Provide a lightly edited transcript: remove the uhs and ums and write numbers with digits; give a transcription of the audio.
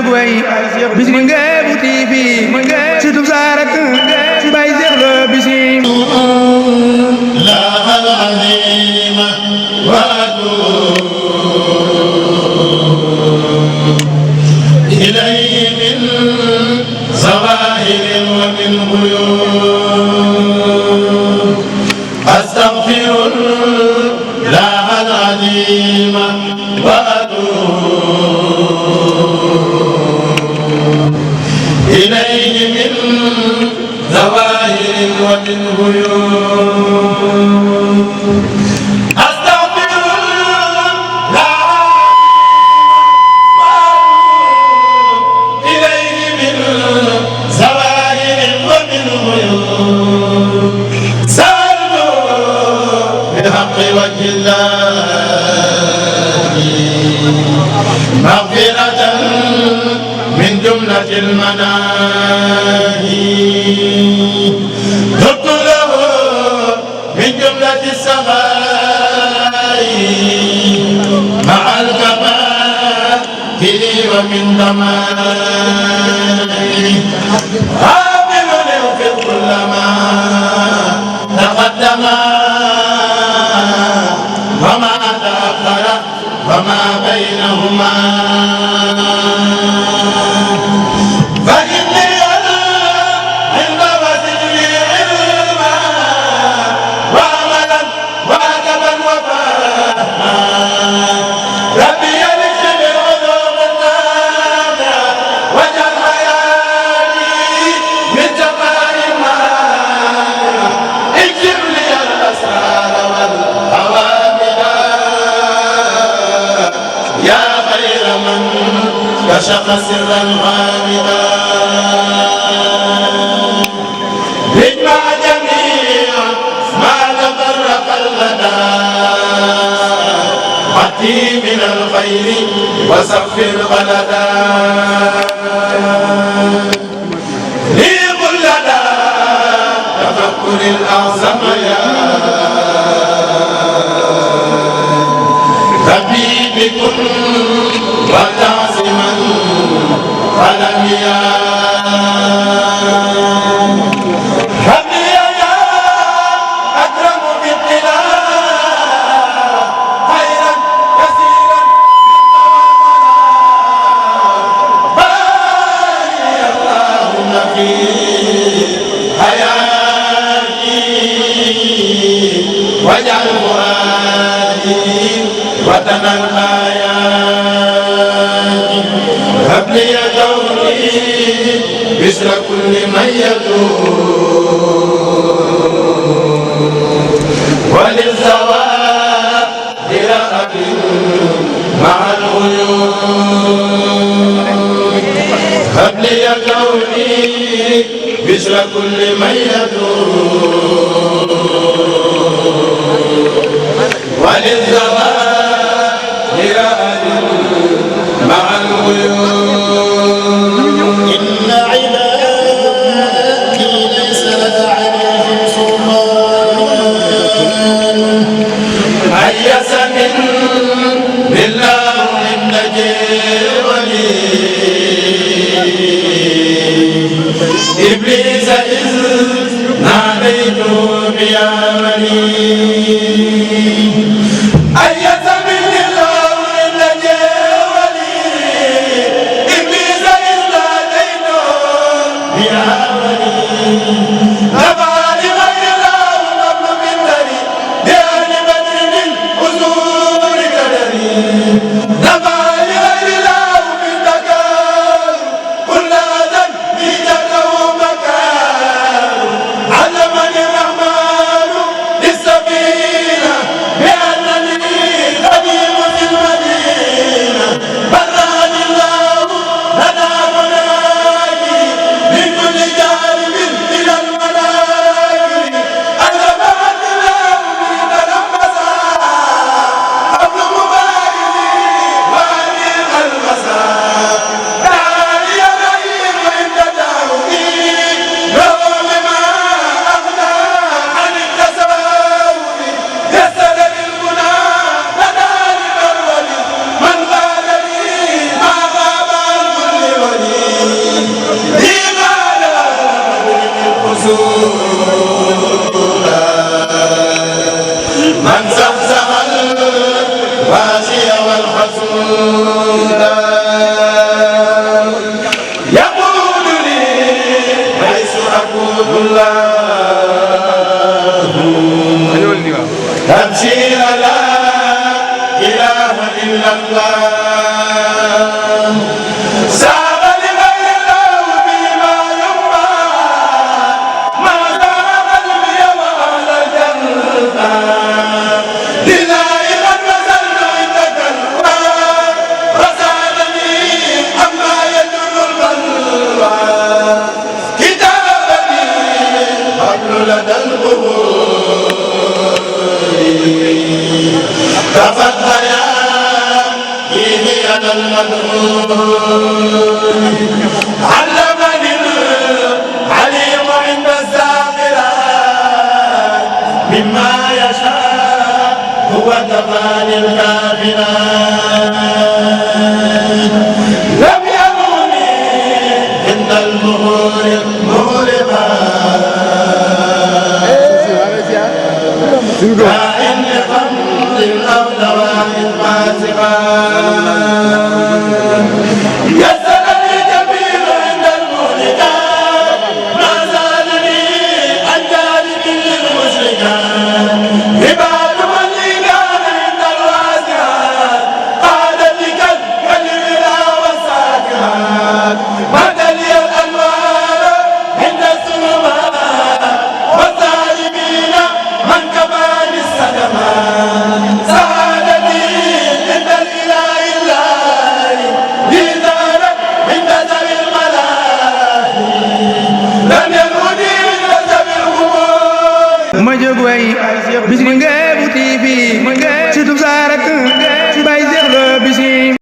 jóg way Bichri Ngébou TV surtout Sarak Baye Cheikh Lo Bichri la al-azima wa ilayhi min zawahir wa min ghuyub astaghfirullah al-azima wa إليه من ظواهر ومن غيوب أستغفر الله إليه من ظواهر ومن غيوب سألت بحق وجه الله مغفرة من جملة المناهي ذقت له من جملة السخائي مع الكبائر ومن ضمائي حافظ يغفر كل ما تقدم وما تأخر وما بينهما كشف سرا غامضا اجمع جميعا ما تفرق اللدى حتي من الخير وسقف الغلدا ريق اللدى تفكر الاعظم يا ربي بكن وتعزما فلم ربي يا أكرم بالطلاء خيرا كثيرا بارك اللهم في حياتي واجعل فؤادي وطن الآيات هب لي كوني بشر كل من يدور وللزواهر أبي مع الغيوب هب لي كوني بشر كل من يدور وللزواهر أبي مع الغيوب إن عبادي ليس لك عليهم سلطان أيس بالله من نجي ولي إبليس إذ ناديته بيا ولي علمني العليم عند الساخرات مما يشاء هو تفاني الكافرات لم يروني عند المهور كائن لخمس أو دواء فاسقات يسرني جميل عند المهلكات ما زالني عن جانب للمشركات عباد من كان عند الواسعات قال لك الكلمة والساكنات مد لي الأنوار عند السلمات والظالمين من كفاني السلامات سعادتي عند الإله الله لي دارت عند ذوي الملاهي لم يروني عند ذوي القبور ma jóg way bis bi Ngébu TV